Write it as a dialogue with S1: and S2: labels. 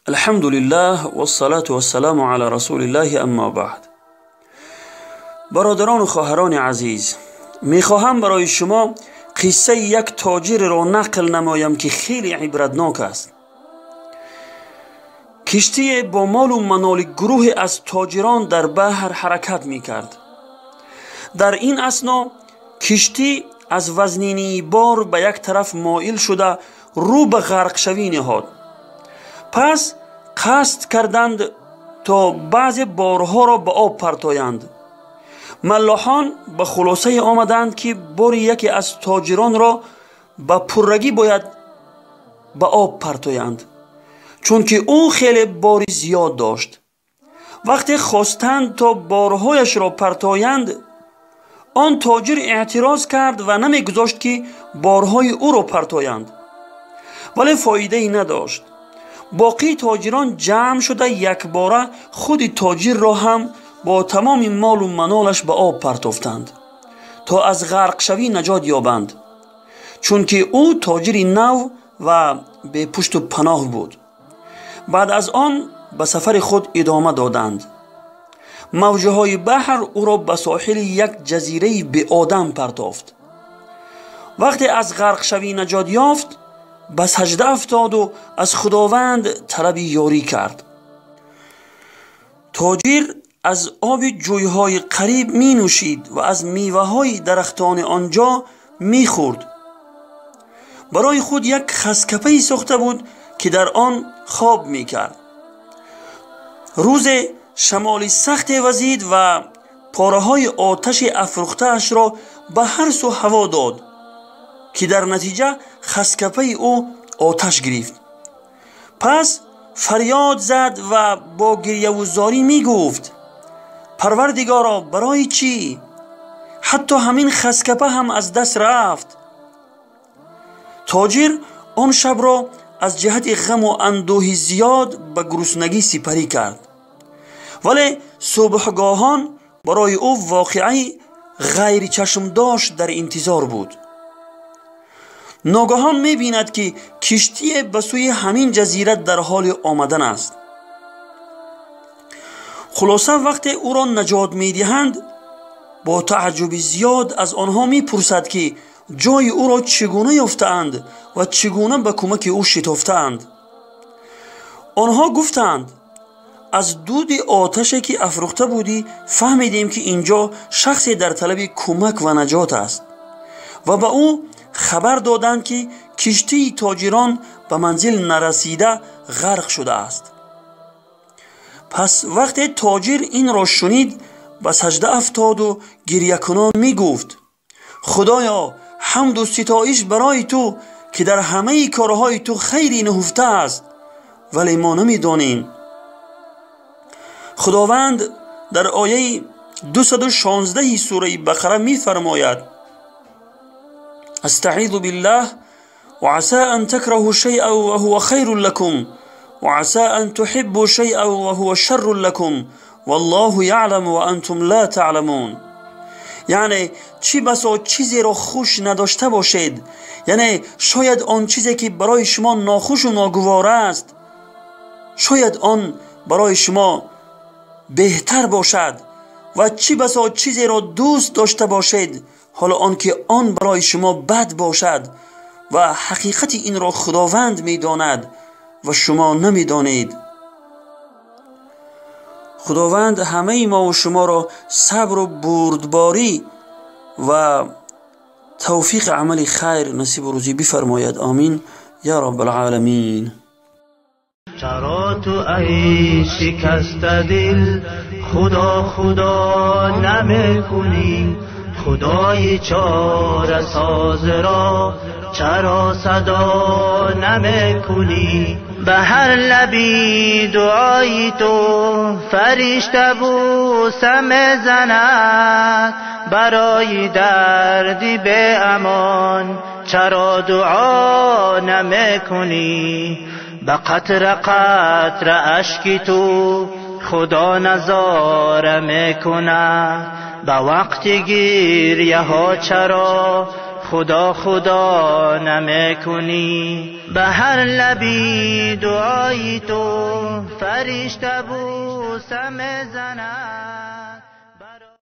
S1: الحمد لله والصلاة والسلام علی رسول الله اما بعد. برادران و خواهران عزیز، میخواهم برای شما قصه یک تاجر را نقل نمایم که خیلی عبرتناک است. کشتی با مال و منال گروه از تاجران در بحر حرکت میکرد. در این اثنا کشتی از وزنینی بار به یک طرف مایل شده رو به غرق شوی نهاد. پس قصد کردند تا بعض بارها را به آب پرتایند. ملاحان به خلاصه آمدند که بار یکی از تاجران را به پرگی باید به آب پرتایند، چون که او خیلی باری زیاد داشت. وقتی خواستند تا بارهایش را پرتایند، آن تاجر اعتراض کرد و نمیگذاشت که بارهای او را پرتایند، ولی فایده ای نداشت. باقی تاجران جمع شده یک باره خود تاجر را هم با تمام مال و منالش به آب پرتافتند تا از غرق شوی نجات یابند، چون که او تاجر نو و به پشت و پناه بود. بعد از آن به سفر خود ادامه دادند. موجهای بحر او را به ساحل یک جزیره به آدم پرتافت. وقتی از غرق شوی نجات یافت، به سجده افتاد و از خداوند طلب یاری کرد. تاجر از آب جویهای قریب می نوشید و از میوه های درختان آنجا می خورد. برای خود یک خسکپه‌ای ساخته بود که در آن خواب می کرد. روز شمالی سخت وزید و پاره های آتش افروخته اش را به هر سو هوا داد که در نتیجه خسکپه او آتش گرفت. پس فریاد زد و با گریه و زاری می گفت: پروردگارا، برای چی؟ حتی همین خسکپه هم از دست رفت. تاجر آن شب را از جهت غم و اندوه زیاد به گرسنگی سپری کرد، ولی صبحگاهان برای او واقعی غیر چشم داشت در انتظار بود. ناگهان می‌بیند که کشتی به سوی همین جزیره در حال آمدن است. خلاصه وقتی او را نجات می‌دهند، با تعجب زیاد از آنها می‌پرسد که جای او را چگونه یافته‌اند و چگونه به کمک او شتافته‌اند. آنها گفتند: از دود آتشی که افروخته بودی فهمیدیم که اینجا شخصی در طلب کمک و نجات است، و به او خبر دادند که کشتی تاجران به منزل نرسیده غرق شده است. پس وقتی تاجر این را شنید، به سجده افتاد و گریه کنان می گفت: خدایا، حمد و ستایش برای تو که در همه کارهای تو خیری نهفته است، ولی ما نمیدانیم. خداوند در آیه 216 سوره بقره می فرماید: استعیذ بالله وعسى ان تكرهوا شيئا وهو خير لكم وعسى ان تحبوا شيئا وهو شر لكم والله يعلم وانتم لا تعلمون. یعنی چی بسا چیزی را خوش نداشته باشید، یعنی شاید آن چیزی که برای شما ناخوش و ناگوار است، شاید آن برای شما بهتر باشد، و چی بسا چیزی را دوست داشته باشید، حالا آنکه آن برای شما بد باشد، و حقیقت این را خداوند می‌داند و شما نمی‌دانید. خداوند همه ما و شما را صبر و بردباری و توفیق عمل خیر نصیب و روزی بفرماید. آمین یا رب العالمین.
S2: چرا تو ای شکست دل خدا خدا نمی‌کنی؟ خدای چاره ساز را چرا صدا نمی‌کنی؟ به هر لبی دعای تو فرشته بوسه می‌زند، برای دردی به امان چرا دعا نمی‌کنی؟ به قطره قطره اشک تو خدا نظاره می‌کند، به وقت گریه ها چرا خدا خدا نمیکنی. به هر لبی دعای تو فرشته بوسه میزند.